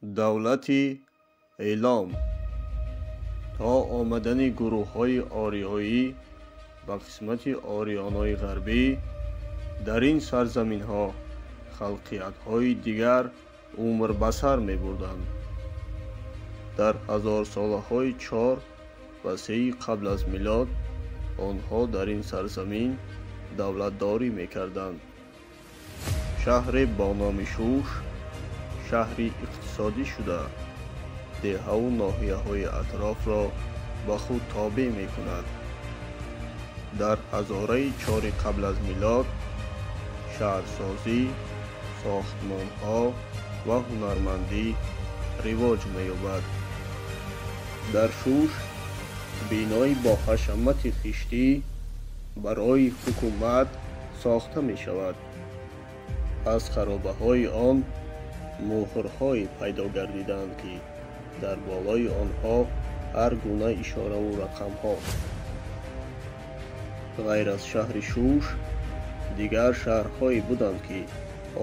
Давлати Элом то омадани гурӯҳҳои ориёӣ ба қисмати Ориёнои Ғарбӣ дар ин сарзаминҳо халқиятҳои дигар умр ба сар мебурданд. Дар ҳазорсолаҳои 4 ва 3 қабл аз милод онҳо дар ин сарзамин давлатдорӣ мекарданд. Шаҳре бо номи Шуш шаҳри иқтисодӣ шуда, деҳаву ноҳияҳои атрофро ба худ тобеъ мекунад. Дар ҳазораи 4 қабл аз милод шаҳрсозӣ, сохтмонҳо ва ҳунармандӣ ривоҷ меёбад. Дар Шуш бинои бо ҳашамати хиштӣ барои ҳукумат сохта мешавад. Аз харобаҳои он муҳрҳое пайдо гардидаанд, ки дар болои онҳо ҳар гуна ишораву рақамҳо. Ғайр аз шаҳри Шуш дигар шаҳрҳое буданд, ки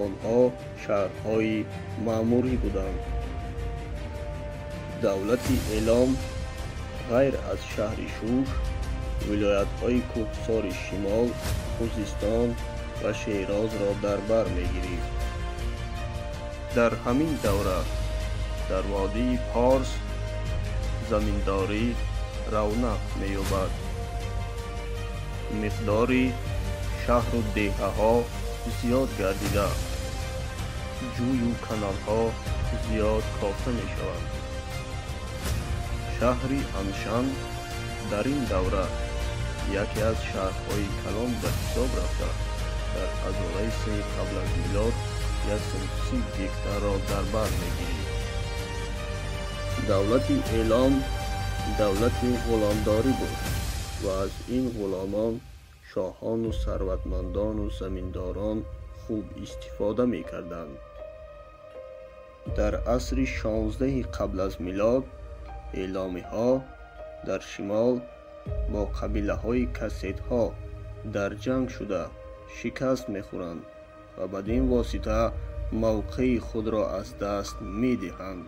онҳо шаҳрҳои маъмурӣ буданд. Давлати Элом ғайр аз шаҳри Шуш вилоятҳои кӯҳсори шимол, Хузистон ва Шерозро дар бар мегирифт. Дар ҳамин давра дар водии Порс заминдорӣ равнақ меёбад. Миқдори шаҳру деҳаҳо зиёд гардида, ҷӯю каналҳо зиёд кофта мешаванд. Шаҳри Аншан дар ин давра яке аз шаҳрҳои калон ба ҳисоб рафта, дар ҳазораи 3 қабл аз милод 130 гектарро дар бар мегирифт. Давлати Элом давлати ғуломдорӣ буд ва аз ин ғуломон шоҳону сарватмандону заминдорон хуб истифода мекарданд. Дар асри 16 қабл аз милод эломиҳо дар шимол бо қабилаҳои кассетҳо дар ҷанг шуда, шикаст мехӯранд ва бадин восита мавқеи худро аз даст медиҳанд.